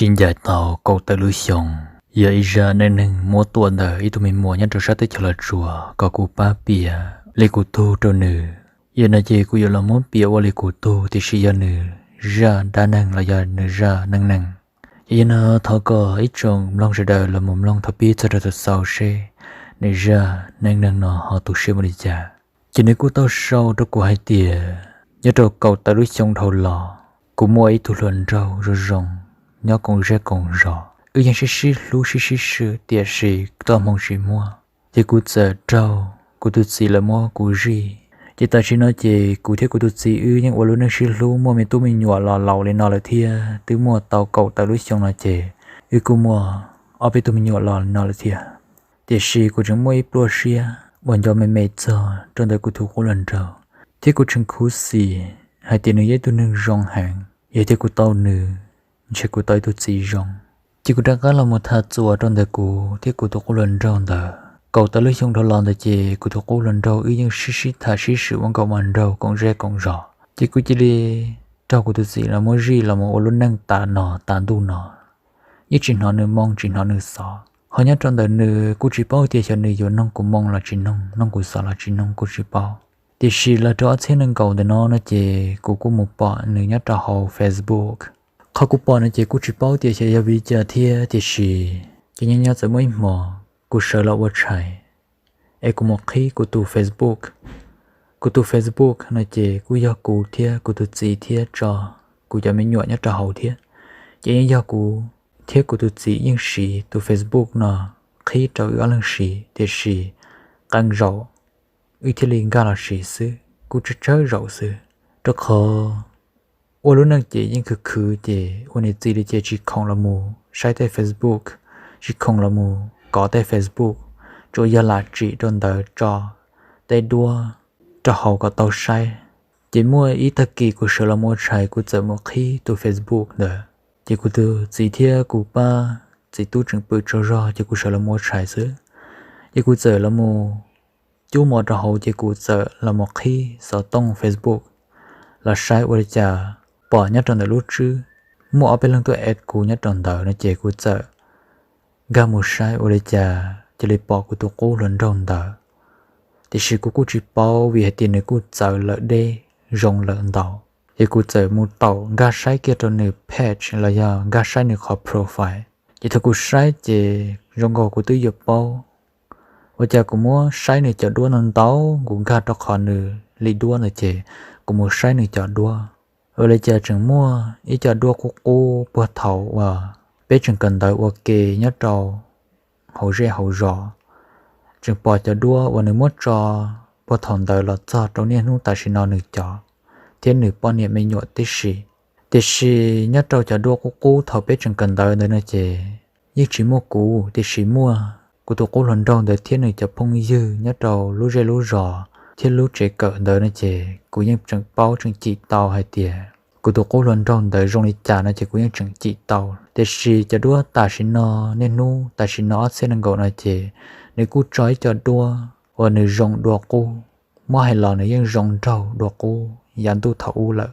Ib ncaim tau kaum tawm lub xyoo, yog ib zaj neej neeg muab tuaj ntawm ib tug me muam nyob rau sab teb chaws Los Tsuas kom kuv pab piav li kuv tug rau nws. Yog no ces kuv yuav los muab piav ua li kuv tug, tiam sis yog nws zaj dab neeg los yog nws zaj neej neeg. Ces yog no thov kom ib tsoom mloog sawv daws los mus mloog thaum pib txog rau thaum xaus seb nws zaj neej neeg no ho tu siab npaum li cas. Ces nws kuj tau sau rau kuv hais tias, nyob rau kaum tawm lub xyoo dhau los, kuv muaj ib tug hluas nraug zoo zoo nyob koom zej koom zos, wb yeej sib sib hlub sib sib swm, tiam sis txoj hmoo tsis muaj. Ces kuv txawm raug kuv tus txiv lawv muab kuv zij. Ces tam sim no ces kuv thiab kuv tus txiv wb yeej ua lub neej sib hlub, muaj me tub me nyuam los laus li no lawm thiab, twb muaj tau kaum tawm lub xyoo no ces wb kuj muaj ob peb tug me nyuam los li no lawm thiab. Tiam sis kuv tseem muaj ib pluaj siab uas nco me me txog rau ntawm kuv tus qub hluas nraug, thiab kuv tseem khuv xim hais tias nws yog ib tug neeg zoo heev. Yog tias kuv tau nws, ntshe kuv tau ib tug txiv zoo. Ces kuv rov qab los mus tham txuas rau ntawm kuv thiab kuv tus qub hluas nraug ntawd. Kaum tawm lub xyoo dhau los ntawd ces kuv tus qub hluas nraug wb yeej sib sib tham sib swm ua nkauj ua nraug koom zej koom zos. Ces kuv cia li raug kuv tus txiv los muab zij los mus ua lub neej tas no tas ntuj no, yeej tsis hnov nws moo tsis hnov nws xov. Ho nyob rau ntawm nws kuj tsis paub tias xyov nws yuav noog kuv moo los tsis noog, noog kuv xov los tsis noog kuj tsis paub. Tiam sis los rau ob txhiab nees nkaum ntawm no no ces kuv kuj mus pom nws nyob rau hauv Facebook. Qhov kuv pom no ces kuj tsis paub tias xyov yog vim li cas thiab, tiam sis ces nyob nyob txawm muaj ib hmos kuv sawv los ua tshais es kuv mus qhib kuv tus Facebook. Kuv tus Facebook no ces kuj yog kuv thiab kuv tus txiv thiab tso kuv cov me nyuam nyob rau hauv thiab. Ces yeej yog kuv thiab kuv tus txiv yeej siv tus Facebook no qhib rau wb ob leeg siv, tiam sis qee zaum wb thiaj li nkag los siv xwb, kuj tsawg tsawg zaum xwb. Rau qhov ua lub neej ces yeej khwv khwv, ces ua niam txiv li ces tsis khoom los mus saib tej Facebook, tsis khoom los mus kov tej Facebook, tsuas yog lam tsim rau ntawd tso tej duab rau hauv kom tau saib. Ces muaj ib tag kis kuv sawv los mus ua tshais, kuv txawm mus qhib tus Facebook ntawd. Ces kuv tus txiv thiab kuv pab txiv tub tseem pw tsaug zog, ces kuv sawv los mus ua tshais xwb. Ces kuv txawm los mus cub mov rau hauv, ces kuv txawm los mus qhib xov tooj Facebook los saib ua li cas pom nyob rau ntawm lub tswb muaj ob peb leeg tuaj add kuv nyob rau ntawd no, ces kuv txawm nkag mus saib ua li cas cia li pom kuv tus qub hluas nraug ntawd. Tiam sis kuv kuj tsis paub vim hais tias nws kuj txawv lawm deb, zoo lawm ntau. Ces kuv txawm mus taum nkag saib kiag rau nws page los yog nkag saib nws qhov profile. Ces thaum kuv saib ces zoo nkaus kuv twb yuav paub. Ua cas kuv muab saib nws cov duab no ntau, kuv nkag rau qhov nws li duab ntawd ces kuv mus saib nws cov duab, ua li cas tseem muaj ib co duab qub qub puag thaum uas peb tseem kawm ntawv ua ke nyob rau hauv zej hauv zos. Tseem pom cov duab uas nws muab tso puag thaum ntawd los txog rau niaj hnub tam sim no nws cov thiab nws poj niam me nyuam tib si. Tiam sis nyob rau cov duab qub qub thaum peb tseem kawm ntawv ntawd no ces yeej tsis muaj kuv, tiam sis muaj kuv tus qub hluas nraug ntawd thiab nws cov phooj ywg nyob rau lub zej lub zos thiab lub tsev kawm ntawd no ces kuv yeej tseem paub tseem cim tau hais tias kuv tus qub hluas nraug ntawd zoo li cas no ces kuv yeej tseem cim tau. Tiam sis cov duab tam sim no, niaj hnub tam sim no ob txhiab nees nkaum no ces nws kuj tso ib co duab uas nws zoo dua qub, muab hais los nws yeej zoo nraug dua qub yav ntuj thaum ub lawm.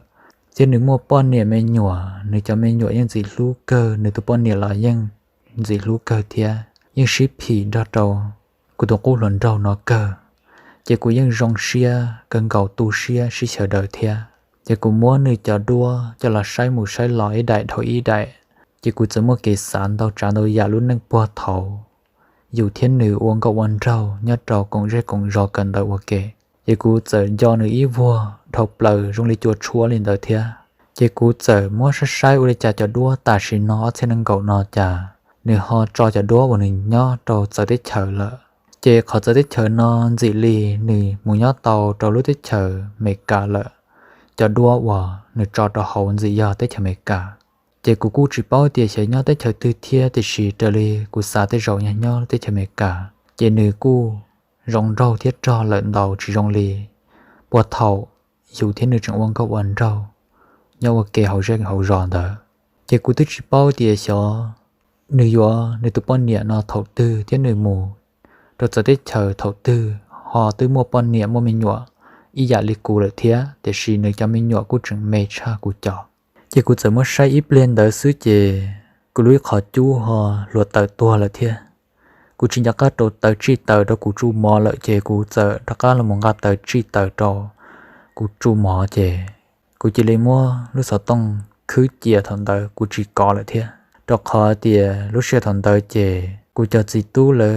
Thiab nws muaj poj niam me nyuam, nws cov me nyuam yeej ntxim hlub kawg, nws tus poj niam los yeej ntxim hlub kawg thiab, yeej sib phim nrog rau kuv tus qub hluas nraug no kawg. Ces kuv yeej zoo siab kawg nkaus, tu siab sib xyaw daws thiab. Ces kuv muab nws cov duab coj los saib mus saib los ib daim dhau ib daim. Ces kuv txawm muaj kev xav ntau tsav ntau yam lub neej puag thaum yus thiab nws ua nkauj ua nraug nyob rau koom zej koom zos kawm ntawv ua ke. Ces kuv txawm nco nws ib vuag dhau plaws zoo li cua tshuab li ntawd thiab. Ces kuv txawm muab saib saib ua li cas cov duab tam sim no ob txhiab nees nkaum no cas nws ho tso cov duab uas nws nyob rau txawv teb chaws lawm. Ces qhov txawv teb chaws no ntxim li nws mus nyob tau rau lub teb chaws Amelikas lawm. Cov duab uas nws tso rau hauv ntxim yog teb chaws Amelikas. Ces kuv kuj tsis paub tias xyov nyob teb chaws twg thiab, tiam sis raws li kuv xav tej zaum yog nyob teb chaws Amelikas. Ces nws kuj zoo nraug thiab rog lawm ntau, tsis zoo li puag thaum yus thiab nws tseem ua nkauj ua nraug nyob ua ke hauv zej hauv zos ntawd. Ces kuv twb tsis paub tias xyov nws yuav nws tus poj niam no thaum twg thiab nws mus rau txawv teb chaws thaum twg, ho twb muaj poj niam muaj me nyuam ib yam li kuv lawm thiab, tiam sis nws cov me nyuam kuj tseem me tshaj kuv cov. Ces kuv txawm muab saib ib pliag ntawd xwb ces kuv lub ib qhov cub ho hluav taws tuag lawm thiab. Kuv tsis nco qab rau taws tsij taws rau kuv tsu mov lawm ces kuv txawm rov qab los mus nqa taws tsij taws rau kuv tsu mov ces kuv cia li muab lub xov tooj khwb cia thaum ntawd kuv tsis kov lawm thiab, rau qhov tias lub sij hawm thaum ntawd ces kuv cov txiv tub lawv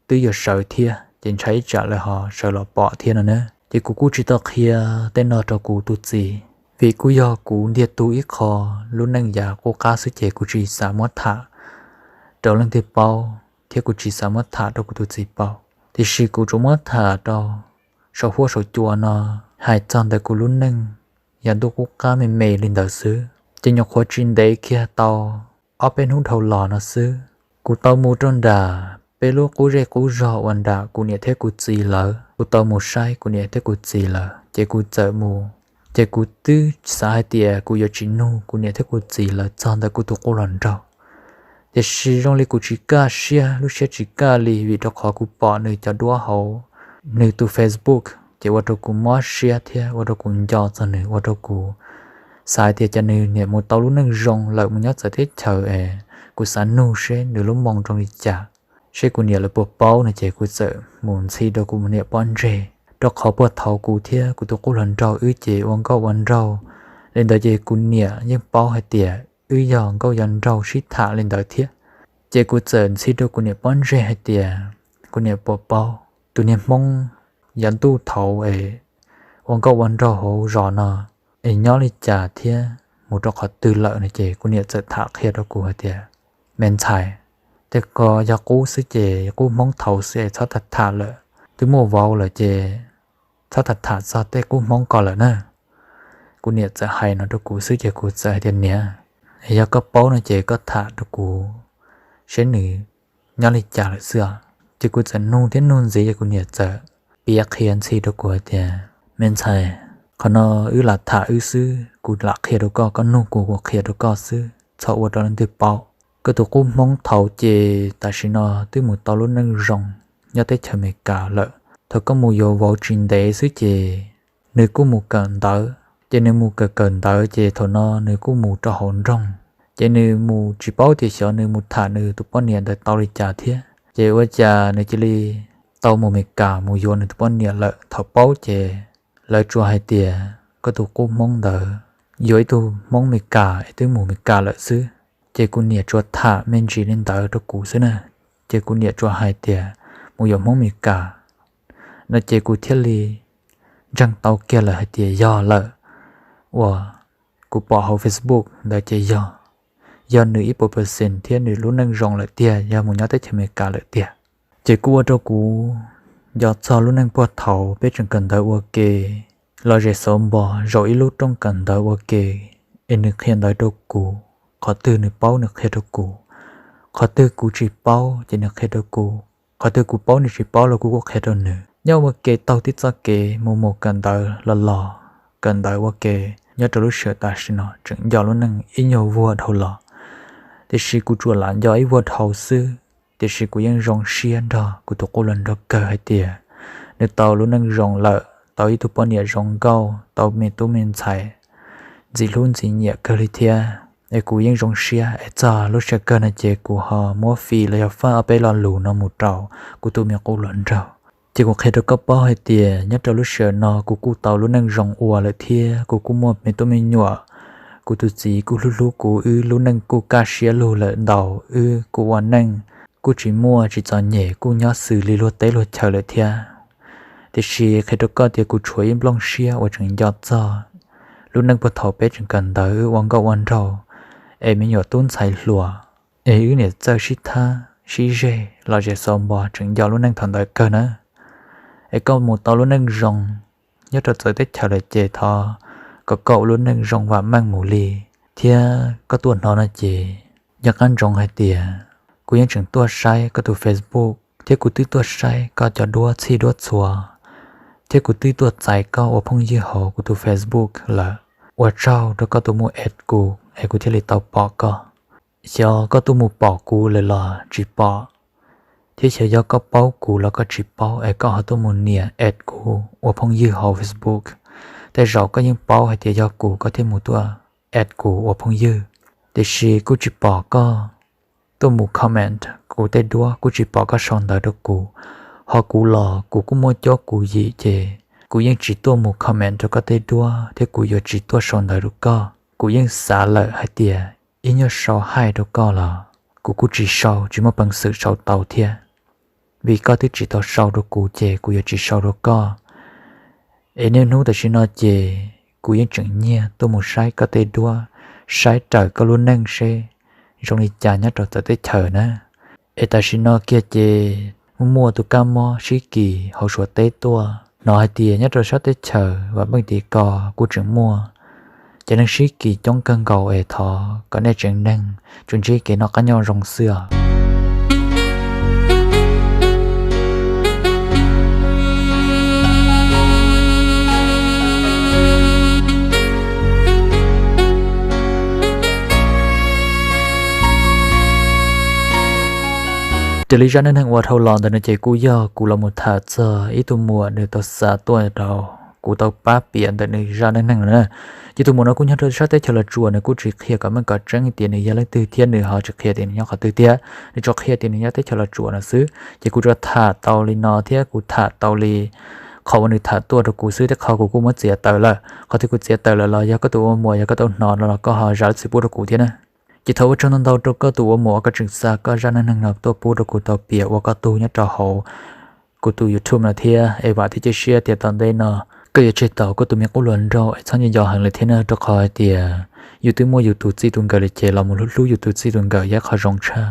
twb yuav sawv thiab ces ntshai ib tsam lawv ho sawv los pom thiab no na. Ces kuv kuj tsis tau qhia tej no rau kuv tus txiv, vim kuj yog kuv ntiag tug ib qho lub neej yav qub qab xwb ces kuv tsis xav muab tham rau leej twg paub thiab kuv tsis xav muab tham rau kuv tus txiv paub. Tiam sis kuv tsuas muab tham rau saum huab saum cua no, hais txog ntawm kuv lub neej yav ntuj qub qab me me li ntawd xwb. Ces nyuam qhuav tsis ntev kiag tau ob peb hnub dhau los no xwb, kuv tau mus rau nram peb lub qub zej qub zog uas nram kuv niam thiab kuv txiv lawv. Kuv tau mus saib kuv niam thiab kuv txiv lawv ces kuv txawm mus, ces kuv twb xav hais tias kuv yuav tsis nug kuv niam thiab kuv txiv lawv txog ntawm kuv tus qub hluas nraug. Tiam sis zoo li kuv tsis kaj siab, lub siab tsis kaj li vim rau qhov kuv pom nws cov duab hauv nws tus Facebook ces ua rau kuv mob siab thiab ua rau kuv nco txog nws, ua rau kuv xav hais tias cas nws niam mus tau lub neej zoo lawm mus nyob txawv teb chaws es kuv xav nug seb nws lub moo zoo li cas, seb kuv niam lawv puas paub no ces kuv txawm mus ntxhi rau kuv niam pob ntseg. Rau qhov puag thaum kuv thiab kuv tus qub hluas nraug wb ces ua nkauj ua nraug li ntawd ces kuv niam yeej paub hais tias wb yog nkauj yog nraug sib tham li ntawd thiab. Ces kuv txawm ntxhi rau kuv niam pob ntseg hais tias kuv niam puas paub tus niag Hmoob yav ntuj thaud es ua nkauj ua nraug hauv zos no es nyob li cas thiab mus rau qhov twg lawm no ces kuv niam txawm tham qhia rau kuv hais tias, me ntxhais, tej ko yog qub xwb ces qub Hmoob thaud xwb es txhob tham tham lawm, twb muaj vauv lawm ces txhob tham tham txog tej qub Hmoob ko lawm na. Kuv niam txawm hais no rau kuv xwb ces kuv txawm hais tias, niam, yog koj paub no ces koj tham rau kuv seb nws nyob li cas lawm xwb os. Ces kuv txawm nug thiab nug ntxiv ces kuv niam txawm piav qhia ntxhi rau kuv hais tias, me ntxhais, qhov no wb lam tham wb xwb, kuv lam qhia rau koj, koj nug kuv kuv qhia rau koj xwb, txhob ua rau leej twg paub. Koj tus qub Hmoob thaud ces tam sim no twb mus tau lub neej zoo nyob teb chaws Amelikas lawm. Thaum koj mus yuav vauv tsis ntev xwb ces nws kuj mus kawm ntawv, ces nws mus kawm kawm ntawv ces thaum no nws kuj mus rau hauv nroog, ces nws mus tsis paub tias xyov nws mus tham nws tus poj niam ntawd tau li cas thiab. Ces ua cas nws cia li tau mus Amelikas mus yuav nws tus poj niam lawm. Thaum paub ces lawv tsuas hais tias koj tus qub Hmoob ntawd yuav ib tug Hmoob Amelikas es twb mus Amelikas lawm xwb. Ces kuv niam tsuas tham me ntsis li ntawd rau kuv xwb na. Ces kuv niam tsuas hais tias mus yuav Hmoob Amelikas no ces kuv thiaj li ntseeg tau kiag lawm hais tias yog lawm. Uas kuv pom hauv Facebook ntawd ces yog, yog nws ib puas percent thiab nws lub neej zoo lawm tiag, yog mus nyob teb chaws Amelikas lawm tiag. Ces kuj ua rau kuv nco txog lub neej puag thaum peb tseem kawm ntawv ua ke, los zem xauv npos zaum ib lub rooj kawm ntawv ua ke, es nws qhia ntawv rau kuv, qhov twg nws paub nws qhia rau kuv, qhov twg kuv tsis paub ces nws qhia rau kuv, qhov twg kuv paub nws tsis paub los kuv kuj qhia rau nws. Nyob ua ke taug tib txoj kev mus mus kawm ntawv los los, kawm ntawv ua ke, nyob rau lub sij hawm tam sim no tseem nco lub neej ib nyuag vuag dhau los. Tiam sis kuv tsuas lam nco ib vuag dhau xwb, tiam sis kuv yeej zoo siab nrog kuv tus qub hluas nraug kawg hais tias nws tau lub neej zoo lawm, tau ib tug poj niam zoo nkauj, tau me tub me ntxhais ntxim hlub ntxim nyiam kawg li thiab. Es kuv yeej zoo siab es txog lub sij hawm kawg no ces kuv ho muab fij los yog faj ob peb lo lus no mus rau kuv tus me qub hluas nraug. Ces kuv qhia rau koj paub hais tias nyob rau lub sij hawm no kuv kuj tau lub neej zoo ua lawm thiab kuv kuj muaj me tub me nyuam. Kuv tus txiv kuj hlub hlub kuv, wb lub neej kuj kaj siab lug lawm ntau, wb kuj ua neej kuj tsis muaj tsis txom nyem, kuj nyob xws li luag teb luag chaw lawm thiab. Tiam sis qhia rau koj tias kuv tshuav ib nplooj siab uas tseem nco txog lub neej puag thaum peb tseem kawm ntawv wb ua nkauj ua nraug, es me nyuam tub ntxhais hluas, es wb niam txawj sib thab sib zeg los zem xauv npos, tseem nco lub neej thaum ntawd kawg na. Es koj mus tau lub neej zoo nyob rau txawv teb chaws lawm ces thov kom koj ua lub neej zoo vam meej mus li, thiab koj tuaj hnov no ces nco qab ntsoov hais tias kuv yeej tseem tuaj saib koj tus Facebook, thiab kuv twb tuaj saib koj cov duab txhij duab txhua, thiab kuv twb tuaj txais koj ua phooj ywg hauv kuv tus Facebook lawm. Ua tsaug rau koj tuaj mus add kuv es kuv thiaj li tau pom koj. Xyov koj tuaj mus pom kuv lawm los tsis pom, thiab xyov yog koj paub kuv los koj tsis paub es koj ho tuaj mus nias add kuv ua phooj ywg hauv Facebook. Tej zaum koj yeej paub hais tias yog kuv koj thiaj mus tuaj add kuv ua phooj ywg, tiam sis kuj tsis pom koj tuaj mus comment kuv tej duab, kuj tsis pom koj sau ntawv rau kuv. Ho kuv los kuv kuj muaj cuab kuv yim ces kuv yeej tsis tuaj mus comment rau koj tej duab thiab kuv yuav tsis tuaj sau ntawv rau koj. Kuv yeej xav lawm hais tias ib nyuag sau hais rau koj los kuv kuj tsis sau, tsis muaj peev xwm sau tau thiab. Vim koj twb tsis tau sau rau kuv ces kuv yuav tsis sau rau koj. Es niaj hnub tam sim no ces kuv yeej tseem nyiag tuaj mus saib koj tej duab, saib raws koj lub neej seb zoo li cas nyob rau txawv teb chaws na. Es tam sim no kiag ces muaj tus kab mob sib kis hauv Suav teb tuaj, hnov hais tias nyob rau sab teb chaws Vam Meej tim ko kuj tseem muaj cov neeg sib kis coob kawg nkaus es thov kom nej tsev neeg tsuas ntsib kev noj qab nyob zoo xwb os. Raws li zaj neej neeg uas dhau los ntawm no ces kuj yog kuv los mus tham txog ib tug muam nws tau xa tuaj rau kuv tau pab piav ntawm nws zaj neej neeg no na. Ces tus muam no kuj nyob rau sab teb chaws Los Tsuas, nws kuj tsis qhia kom meej kom tseeb tias nws yog leej twg thiab nws ho tsis qhia tias nws nyob qhov twg thiab, nws tsuas qhia tias nws nyob teb chaws Los Tsuas no xwb. Ces kuv tsuas tham tau li no thiab kuv tham tau li qhov uas nws tham tuaj rau kuv xwb, tej qhov kuv kuj muab txiav tawm lawm. Qhov twg kuv txiav tawm lawm los yog koj tus ua muam yog koj tau hnov no los koj ho zam lub txim pub rau kuv thiab na. Ces thov ua tsaug ntau ntau rau koj tus ua muam uas koj tseem xa koj zaj neej neeg no tuaj pub rau kuv tau piav ua koj tug nyob rau hauv kuv tus YouTube no thiab. Es vam thiab cia siab tias tom ntej no koj yuav tseg tau koj tus me qub hluas nraug es txhob nco nco heev lawm thiab na, rau qhov hais tias yus twb muaj yus tus txij tus nkawm lawm ces los mus hlub hlub yus tus txij tus nkawm yog ib qho zoo tshaj.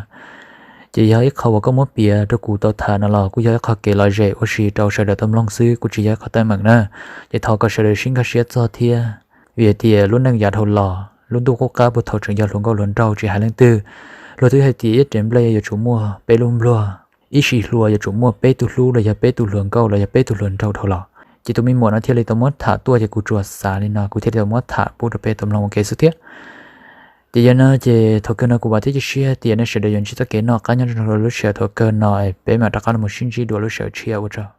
Ces yog ib qho uas koj muab piav rau kuv tau tham no los kuj yog ib qho kev lom zem ua si rau sawv daws tau mloog xwb, kuj tsis yog ib qho teeb meem na. Ces thov kom sawv daws sib nkag siab txog thiab, vim hais tias lub neej yav dhau los lub ntuj qub qab puag thaum tseem yog hluas nkauj hluas nraug tsis hais leej twg, luag twb hais tias ib rev nplej yuav tsum muaj peb lub npluag, ib sim hluas yuav tsum muaj peb tug hlub los yog peb tug hluas nkauj los yog peb tug hluas nraug dhau los. Ces tus me muam no thiaj li tau muab tham tuaj ces kuv tsuas xav li no kuv thiaj li tau muab tham pub rau peb tau mloog ua ke xwb thiab. Ces yog no ces thaum kawg no kuv vam thiab cia siab tias nej sawv daws yuav ntsib txoj kev noj qab nyob zoo rau lub sij hawm thaum kawg no, peb mam rov qab los sib ntsib dua lub sij hawm tshiab, ua tsaug.